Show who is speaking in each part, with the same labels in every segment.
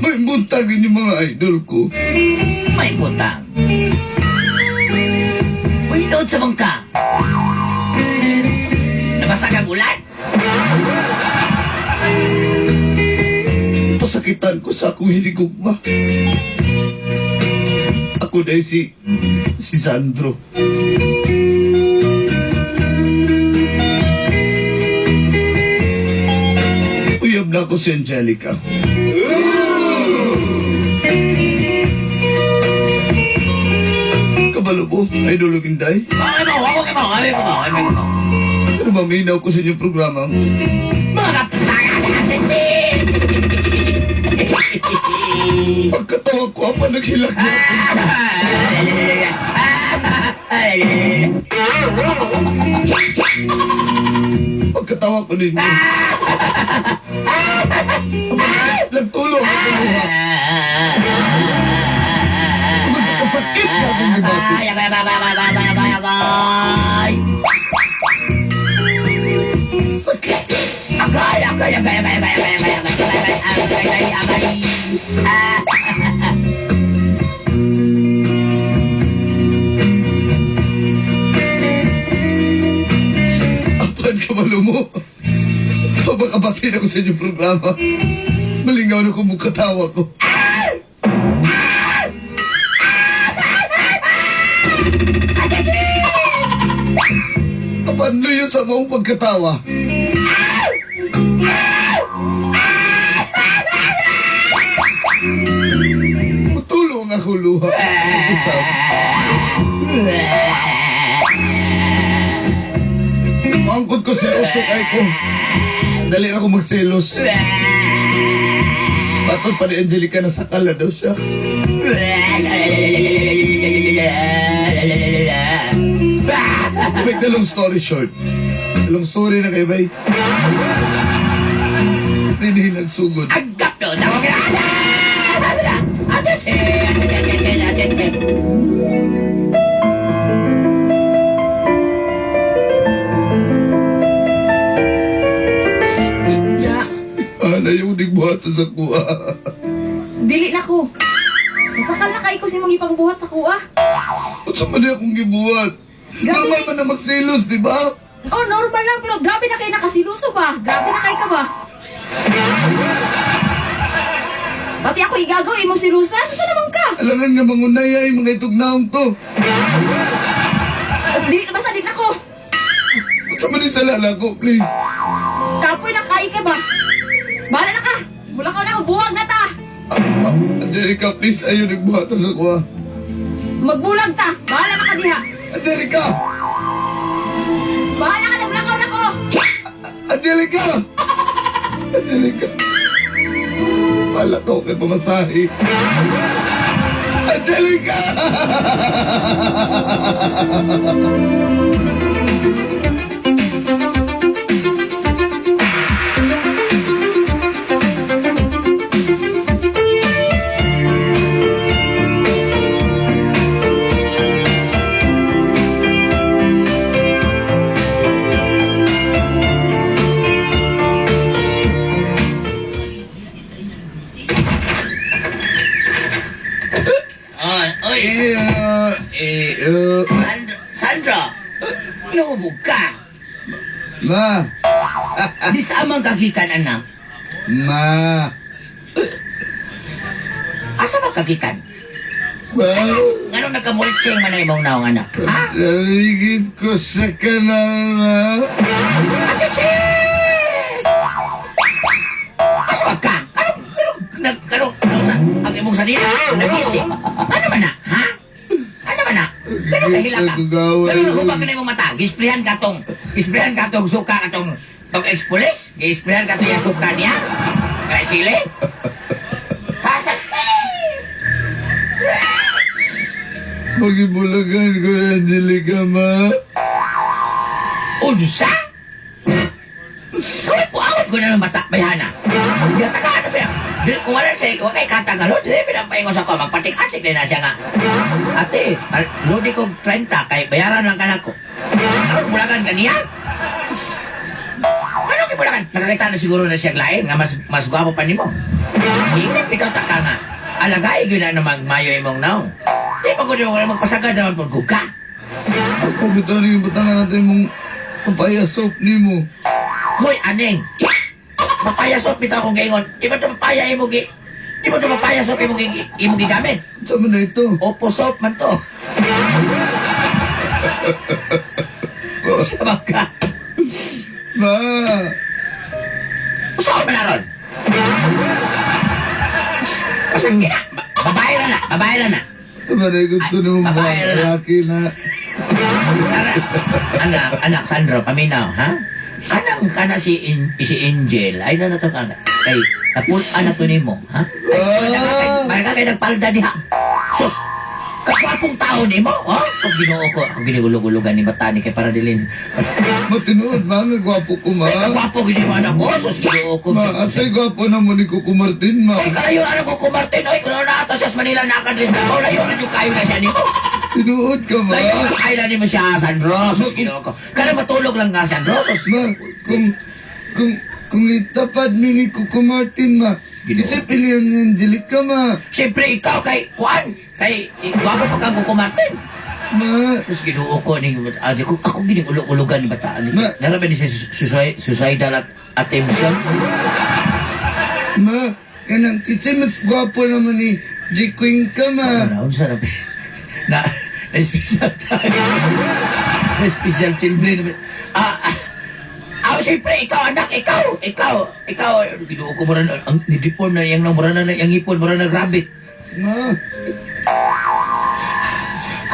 Speaker 1: May buntag yung mga idol ko.
Speaker 2: May butang. Uy, nood sa bangka. Nabasa kang ulan?
Speaker 1: Pasakitan ko sa akong hinigugma. Ako dahil si Sandro. Uyab na ako si Angelica. Kabalo mo, Idol Inday.
Speaker 2: Ay, mo, ako kay mo, ay mo, ay mo.
Speaker 1: Pero maminaw ko sa inyong programa.
Speaker 2: Mga kapatid!
Speaker 1: Pagkatawa ko, apa naghilak na. Pagkatawa ko ninyo. Apa, nagtulong ako luha. Tungkol sa kasakit na akong gibati. Sakit.
Speaker 2: Agay, agay, agay, agay, agay, agay, agay, agay, agay, agay, agay.
Speaker 1: Apan kabalo mo. Pabakabatin ako sa inyong programa. Malingaw na kung mukatawa ko. Apan luyo sa maong pagkatawa. Mutulong ako luha. Usap. Maangkot ko siloso kay ko. Dali ako magselos. Patod pa ni Angelica na sakala daw siya. To make the long story short, long story na kayo, bay. Hindi nagsugod.
Speaker 2: Agap no, tawag ka.
Speaker 1: Ana yung digbuhatan sa kuha.
Speaker 3: Dili na ko. Nasakal na kay ko si mong ipangbuhat sa kuha.
Speaker 1: Unsa man niya akong gibuhat?
Speaker 3: Grabe.
Speaker 1: Normal man na magselos, di ba?
Speaker 3: Oh, normal lang pero grabe na kay nakasiluso ba? Grabe na kay ka ba? Pati ako igagaw imong silusan. Unsa naman ka?
Speaker 1: Alangan nga mangunay ay mga itugnaong to.
Speaker 3: Dili na basta dili na ko.
Speaker 1: Unsa man ni sala ko, please.
Speaker 3: Kapoy na kay ka ba? Bahala na ka. Mula ka na ako, buwag na ta.
Speaker 1: Angelica, please, ayaw nagbuhatan sa kuha.
Speaker 3: Magbulag ta. Bahala na ka diha.
Speaker 1: Angelica!
Speaker 3: Bahala ka na, mulakaw na ko.
Speaker 1: Angelica! Angelica! Bahala ka kay pamasahe. Angelica!
Speaker 2: Oy, oy, Sandro, Sandro. Nahubog ka.
Speaker 1: Ma!
Speaker 2: Di sa amang kagikan, anak.
Speaker 1: Ma!
Speaker 2: Asa ba kagikan?
Speaker 1: Ma!
Speaker 2: Ngano nagkamulitsing man na imong naong, anak? Ha?
Speaker 1: Naligid ko sa kanal, ma.
Speaker 2: Achachi! Asa ba ka? Ano, ano, ano, sa, ang imong sarili, nagising. Ano man na, ha? Ano man na? Gano'n kahila ka? Gano'n hubag ka na imong mata? Gisprehan ka tong suka ka tong, tong ex-police? Gisprehan ka tong yung suka niya? Kaya sili?
Speaker 1: Magibulagan ko na Angelica, ma.
Speaker 2: Unsa? Kaway po awat ko na ng bata, bayhana. Gatakaan na ba yan? Dili kung wala sa wa kay katangalo, dili pinapaingon sa ko magpatik-atik na siya nga. Ate, lodi ko 30 kay bayaran lang kanako. Karon bulagan kaniya? Ano kay bulagan? Nakakita na siguro na siya lain nga mas mas gwapo pa nimo. Ingat bitaw ta ka nga. Alagay gyud na namang mayo imong naong. Di pa gud mo magpasagad naman pud ka.
Speaker 1: Ako bitaw ni butangan natin mong papaya soap nimo.
Speaker 2: Hoy, aning. Papaya soap bitaw akong gaingon. Di ba ito papaya imo gi? Di ba ito papaya soap imo gi imo gigamit?
Speaker 1: Sama na ito.
Speaker 2: Opo soap man to. Usa ba ka?
Speaker 1: Ma!
Speaker 2: Usa man na ron? Pasangki na. Babae ra na. Babae ra na.
Speaker 1: Tama na gusto nimo ba?
Speaker 2: Babae na.
Speaker 1: Lalaki na.
Speaker 2: Tara. Anak, anak Sandro, paminaw, ha? Kanang kana si si Angel, ay na to kana. Kay napul-an na to nimo, ha? Ay, ah! Kay nagpalda diha. Sus, kagwapong tao nimo, oh? Sus, Ginoo ko, ako ginigulog-gulugan ni bata ni kay para dilin.
Speaker 1: Matinuod ma, nga gwapo ko ma.
Speaker 2: Ay, kagwapo gini mo anak ko, sus, Ginoo ko.
Speaker 1: Ma, asay gwapo na mo ni Coco Martin ma.
Speaker 2: Ay, kalayo anak ko, Coco Martin, ay, kuno na ato sa Manila nakadlis na. Oh, layo na yung kayo na siya nimo.
Speaker 1: Tinuod ka ma.
Speaker 2: Layo na kayo na nimo siya, Sandro, sus, Ginoo ko. Kada matulog lang nga, Sandro, sus.
Speaker 1: Ma, kung itapad mi ni Coco Martin ma, kasi piliyon ni Angelica ma.
Speaker 2: Siyempre, ikaw kay Juan, kay gwapo pa kang Coco Martin.
Speaker 1: Ma,
Speaker 2: Tapos Ginoo ko ni adi ko ako gining ulog-ulugan ni bataan ni.
Speaker 1: Ma.
Speaker 2: Naraban ni siya suicidal at attention.
Speaker 1: ma, kanang kasi mas gwapo naman ni G. Queen ka ma.
Speaker 2: Ano na unsa na na na special child. Na special children. Siyempre, ikaw anak, ikaw, Ginoo ko mura na ang ni-deform na iyang mura na iyang ipon, mura na rabbit.
Speaker 1: Ma.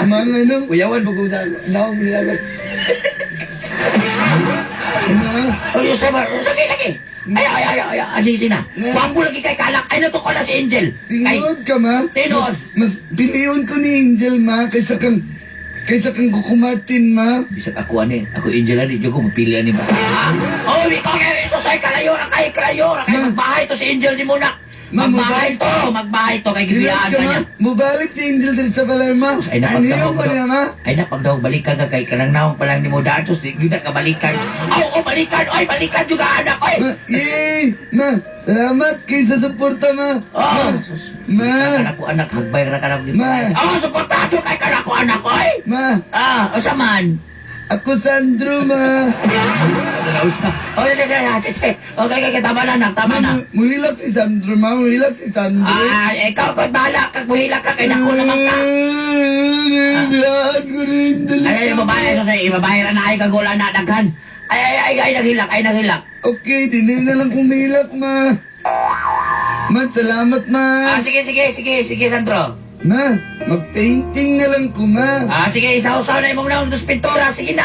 Speaker 1: Ma, nga nang,
Speaker 2: Kuyawan mo kung sa naong nilagot.
Speaker 1: ma.
Speaker 2: Ay, sa lagi, lagi. Ay, ay, ay, ay, ay, sige na.
Speaker 1: Ma.
Speaker 2: Gwapo lagi kay kalak. Ay, natuko na si Angel. Kay,
Speaker 1: Tinuod ka ma.
Speaker 2: Tinuod.
Speaker 1: Mas piliyon ko ni Angel ma kaysa kang Coco Martin ma.
Speaker 2: Bisag ako ani, ako Angel ani, ko mapili ani ba. Ah, oh, ikaw kay susay kalayo ra kay kalayo ra kay
Speaker 1: Ma.
Speaker 2: magbahay to si Angel ni muna.
Speaker 1: Ma,
Speaker 2: Magbahay to, magbahay to kay gibiyaan
Speaker 1: ka
Speaker 2: ka
Speaker 1: ma.
Speaker 2: niya.
Speaker 1: Mubalik si Angel diri sa balay ma.
Speaker 2: Ay,
Speaker 1: Ano
Speaker 2: napagdahog
Speaker 1: yung ko niya ma?
Speaker 2: Ay napagdahog balikan ka kay kanang naong pa lang ni mo daan sus di gyud na ka balikan. Aw, oh, balikan, oy balikan juga anak oy.
Speaker 1: Ma, yay! Ma, salamat kay sa suporta ma.
Speaker 2: Oh,
Speaker 1: Ma.
Speaker 2: Balikan ka na ko anak, hagbay ra ka na ko.
Speaker 1: Ma.
Speaker 2: Oh, suportado kay kana ko anak oy.
Speaker 1: Ma,
Speaker 2: Ah, usa man.
Speaker 1: ako Sandro ma.
Speaker 2: Oh, sige, sige, sige, sige. Okay, okay, tama na, anak, tama na.
Speaker 1: Ma, muhilak si Sandro ma, muhilak si Sandro.
Speaker 2: Ah, ikaw ko bahala ka, buhila ka kay nako naman ka.
Speaker 1: Biyaan ko rin dali.
Speaker 2: Ay, ay, babae, so say, babae ra na ay kagula na daghan. Ay, ay, ay, ay, naghilak, ay, naghilak.
Speaker 1: Okay, dili na lang kumilak ma. Ma, salamat ma.
Speaker 2: Ah, sige, sige, sige, sige, Sandro.
Speaker 1: Ma, mag-painting na lang ko ma.
Speaker 2: Ah, sige, isaw-saw na imong naong dos pintura, sige na.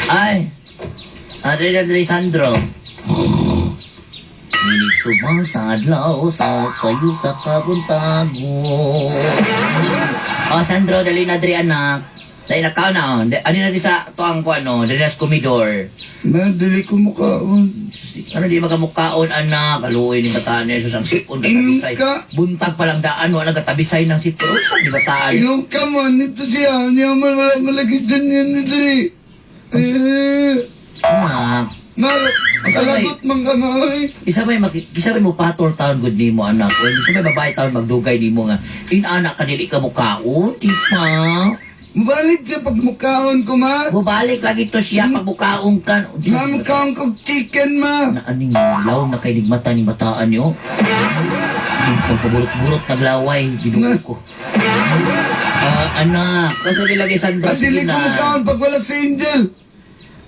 Speaker 2: Ay, ari na diri Sandro. Minig subang sa adlaw sa sayo sa kabuntago. Oh, Sandro, dali na diri anak. Dali na ka na. Oh. Ano na di sa tuang ko ano, dali na sa komidor.
Speaker 1: Ma, dili ko mukaon.
Speaker 2: Ano di magamukhaon anak, kaluoy ni bataan ni Jesus ang sipon katabisay.
Speaker 1: Ka.
Speaker 2: Buntag pa lang daan wala katabisay ng sipon. Usap ni bataan.
Speaker 1: Ilong ka man, nito siya. Niya man, wala malagi dyan yan diri. Eh,
Speaker 2: Anak,
Speaker 1: ma, salagot man ka ma. Ay.
Speaker 2: isa may isa may mo patol taon gud nimo anak. O isa may babae taon magdugay nimo nga. Inaanak ka dili ka mukaon, di pa.
Speaker 1: Mabalik siya pag mukaon ko ma.
Speaker 2: Mubalik lagi to siya pag mukaon ka.
Speaker 1: Ma, mukaon ko chicken ma.
Speaker 2: Na aning law na kay nigmata ni bataan niyo. Pagpaburot-burot naglaway, Ginoo ko. Ah, anak, kasi di lagi Sandro,
Speaker 1: Kasi
Speaker 2: sige
Speaker 1: dili ko
Speaker 2: na.
Speaker 1: mukaon pag wala si Angel.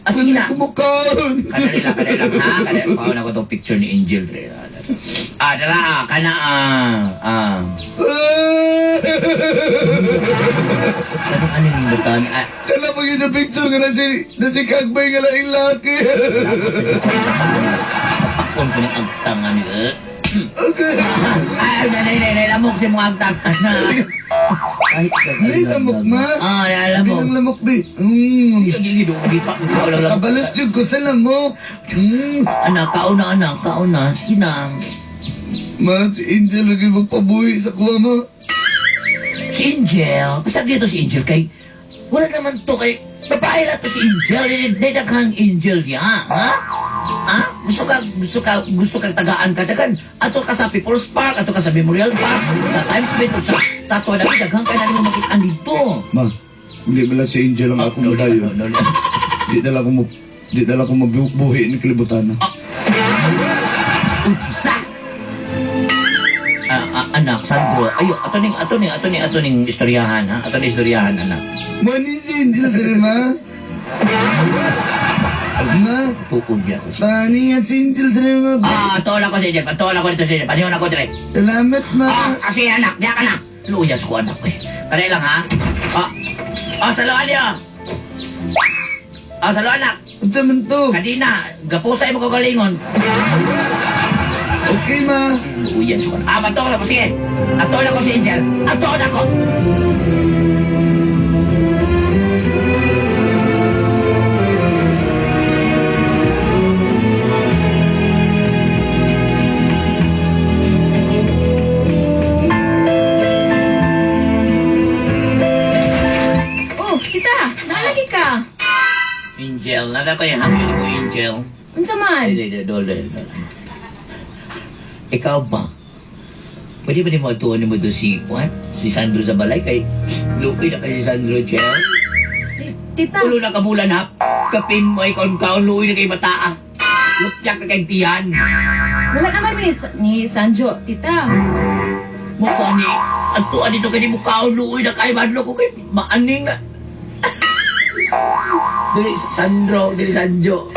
Speaker 2: Ah, sige na.
Speaker 1: Kumukaon.
Speaker 2: Kadali lang, kadali lang, ha? Kadali. Paano ko itong picture ni Angel, dre. Ah, dala, ah, kana, ah, ah. Kanang ano yung batan? Ah,
Speaker 1: Kala mo yun yung picture nga na si Kagbay nga laing laki.
Speaker 2: Kapakon ko ng agtang, ano, eh.
Speaker 1: Okay.
Speaker 2: Ay, nay, nay, nay, lamok si mong agtang, na. Ay,
Speaker 1: Nay, lamok, ma.
Speaker 2: Ah, nay, lamok.
Speaker 1: Bilang lamok, bi. Mm.
Speaker 2: Kabalas.
Speaker 1: Kabalas jud ko sa lamok. Mm.
Speaker 2: Anak, kaon na, anak, kaon na. Sige na.
Speaker 1: Ma, si Angel lagi magpabuhi sa kuha mo.
Speaker 2: Si Angel, basta dito si Angel kay, wala naman to kay, babae lang to si Angel, hindi daghang Angel niya, ha? Ha? Gusto ka tagaan ka daghan. Ato ka sa People's Park, ato ka sa Memorial Park, sa Times Square, sa Tato na daghan kay na nimo makitaan dito.
Speaker 1: Ma, hindi ba lang si Angel ang akong
Speaker 2: No,
Speaker 1: mudayon?
Speaker 2: no, no, no.
Speaker 1: Di dala ko mo di dala ko mabuhi ng kalibutan na.
Speaker 2: Unsa? Ah, ah, anak, Sandro, ayo, ato ning istoryahan, ha? Ato ning istoryahan, anak.
Speaker 1: Ma, ni si Angel diri, ma. Ma,
Speaker 2: Tuon niya ko.
Speaker 1: pani nga si Angel diri, ma.
Speaker 2: Ah, ato na ko si Angel, ato na ko dito si Angel, panihon ako dire.
Speaker 1: Salamat, ma.
Speaker 2: Ah, kasi anak, diya ka na. Luyas ko anak ko eh. Kanay lang ha. Ah, ah, saluan niyo. Ah, saluan anak.
Speaker 1: Unsa man to?
Speaker 2: Kadina, gapusay mo ko galingon.
Speaker 1: Okay, ma.
Speaker 2: Luyas ko. Ah, bato ko sige. Ato na ko si Angel. Ato na ko.
Speaker 3: Oh, tita, naalagi ka.
Speaker 2: Angel, nada ko yung hangin ko, Angel.
Speaker 3: Unsa man?
Speaker 2: Ay, ay, dol, dol, dol. Ikaw ba? Pwede ba ni mo atuan mo doon si Juan? Si Sandro sa balay kay Lupi na kay si Sandro, Chel.
Speaker 3: Tita,
Speaker 2: Ulo na kabulan ha. Kapin mo ay kaon-kaon, luoy na kay bataa. Lupyak ka kay tiyan.
Speaker 3: wala naman mi ni Sanjo, tita.
Speaker 2: Mukha ni, atuan dito kay ni mukhaon, luoy na kay madlo ko kay maaning na. Dili Sandro, dili Sanjo.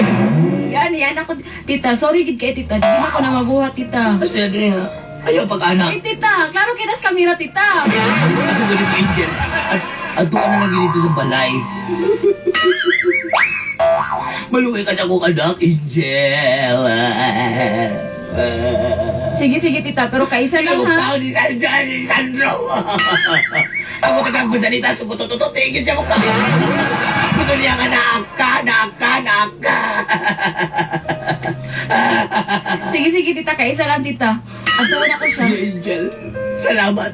Speaker 3: Yan, yan ako, tita. Sorry gid kay tita. Di na ako na mabuhat, tita.
Speaker 2: Basta na dili ha. Ayaw pag-anak.
Speaker 3: Eh, tita, klaro kita sa kamera, tita.
Speaker 2: Ako ganun mo, Angel. At atuan na lang dito sa balay. Maluwi ka sa akong anak, Angel.
Speaker 3: Sige, sige, tita. Pero kaisa lang, ha?
Speaker 2: Ikaw si Sandro, si Sandro. Ako katagbasalita, sukutututo, tingin siya mukha. Gusto niya nga naaka, naaka, naaka.
Speaker 3: Sige, sige, tita. Kaisa lang, tita. Atuan ako siya.
Speaker 2: Sige, Angel. Salamat.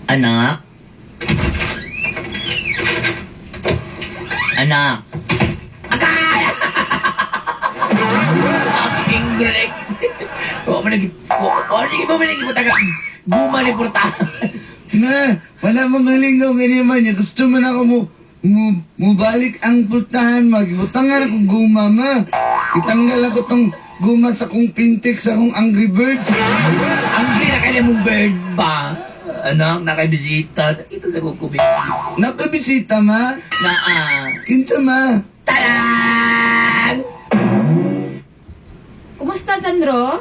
Speaker 2: Anak? Anak? Akay! Aking grek! Wa mo nag... Wa mo nag... Guma ni portahan.
Speaker 1: Ma, wala mong galingaw ganyan man. Gusto man ako mo balik ang pultahan, magbutangan ako guma, ma. Itanggal ako tong guma sa kong pintik sa kong Angry Birds.
Speaker 2: Angry na kaya mong bird ba? Anak, nakabisita. Sakit sa kukubi.
Speaker 1: Nakabisita, ma.
Speaker 2: Na ah.
Speaker 1: Kinsa, ma.
Speaker 2: Tadaan!
Speaker 3: Kumusta, Sandro?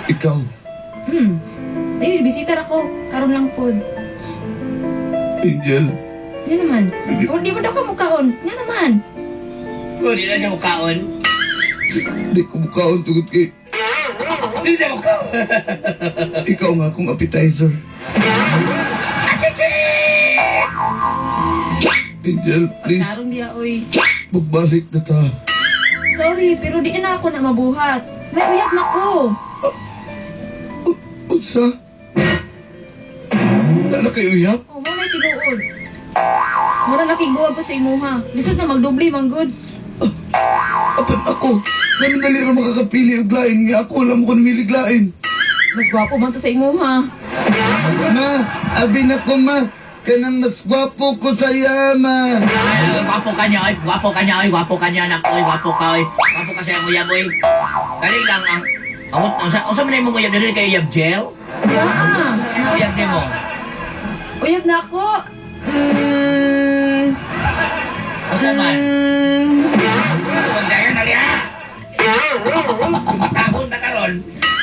Speaker 1: Ikaw,
Speaker 3: Hmm. Ay, bisita ra ko. Karon lang pod.
Speaker 1: Angel.
Speaker 3: Nga naman. O, di mo daw ka mukaon. Nga naman.
Speaker 2: Hindi na siya mukaon.
Speaker 1: Di ko mukaon tungod kay
Speaker 2: Hindi siya mukaon.
Speaker 1: ikaw nga akong appetizer. Angel, please,
Speaker 3: Tarong diya, oy.
Speaker 1: magbalik na ta.
Speaker 3: Sorry, pero di na ako na mabuhat. May uyab na ko.
Speaker 1: Unsa? Wala kay uyap?
Speaker 3: Oh, mo na tinuod. Mura na kiguan po sa imuha. Lisod na magdubli manggod.
Speaker 1: Apan ako, naman dali ra makakapili og lain nga ako alam ko namilig lain.
Speaker 3: Mas gwapo man to sa imuha.
Speaker 1: Ma, abi na ko ma. Kanang mas gwapo ko sa yama.
Speaker 2: Ay, gwapo ka niya, oy. Gwapo ka niya, oy. Gwapo ka niya, anak, oy. Gwapo ka, oy. Gwapo ka sa iyang uyab, oy. Dali lang ang... Ang unsa man imong uyab dali kay uyab gel?
Speaker 3: Yeah.
Speaker 2: Unsa man imong uyab nimo?
Speaker 3: Uyab na ako.
Speaker 2: Unsa man? Huwag dayon ali ha. Matahon ta karon.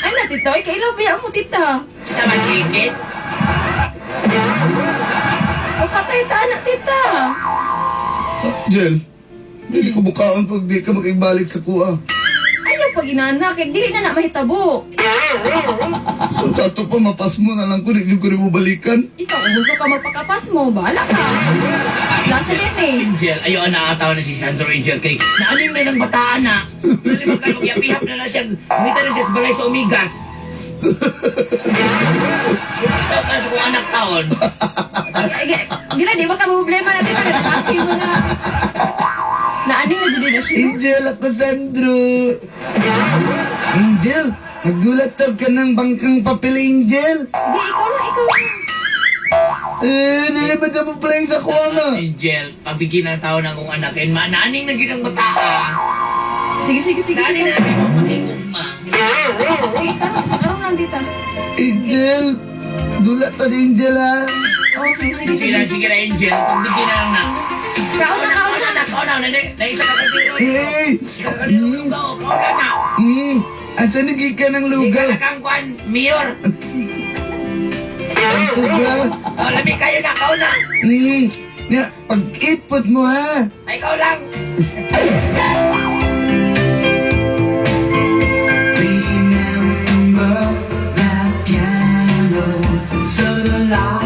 Speaker 3: Ay na, tita. Ay, kailaw ba mo, tita?
Speaker 2: Isa man si Kit.
Speaker 3: O, patay ta na, tita.
Speaker 1: Jel, dili ko bukaon pag di ka makigbalik sa kuha.
Speaker 3: Ayaw pag inana, kay dili na na mahitabo.
Speaker 1: So sa ato pa, mapas mo na lang ko, di ko rin mo balikan.
Speaker 3: Ikaw, kung gusto ka magpakapas mo, bahala ka. Nasa din eh.
Speaker 2: Angel, ayo na ataw na si Sandro Angel kay naanim na ng bataan na. Dali mo kayo magyapihap na lang siya. Ngita na siya sa balay sa Omigas. Ikaw ka sa kung anak taon.
Speaker 3: Gila, di ba ka problema na tita? Nakaki mo na. Naani na dyan na siya.
Speaker 1: Angel, ako Sandro. Angel, nagdulat daw ka ng bangkang papel, Angel.
Speaker 3: Sige, ikaw na, ikaw na.
Speaker 1: Eh, dili ba siya mo play sa kuha nga?
Speaker 2: Angel, pagbigyan ng tao ng kung anak, kay naaning na gid ang bataan.
Speaker 3: Sige, sige, sige.
Speaker 2: Naaning
Speaker 3: Tita.
Speaker 2: na natin mo pakigugma.
Speaker 3: Sige, tara, sa karong lang, tita.
Speaker 1: Angel, dulat ta ni Angel ha.
Speaker 3: Oh, sige, sige,
Speaker 2: Sige
Speaker 3: sige.
Speaker 2: na, sige na, Angel. Pagbigyan na lang na.
Speaker 3: Kaon na, kaon na.
Speaker 2: na, kaon na. Naisa ka kandiro.
Speaker 1: Eh,
Speaker 2: Isa ka kandiro lugaw. Kaon na na.
Speaker 1: Asa nagi ka ng
Speaker 2: Ika
Speaker 1: lugaw?
Speaker 2: na kang kwan, mayor.
Speaker 1: Ang tugra.
Speaker 2: Oh, lami kayo na, kaon na.
Speaker 1: Ya, pag-ipot mo ha.
Speaker 2: Ay, ikaw lang.
Speaker 4: Remember that piano, so the light.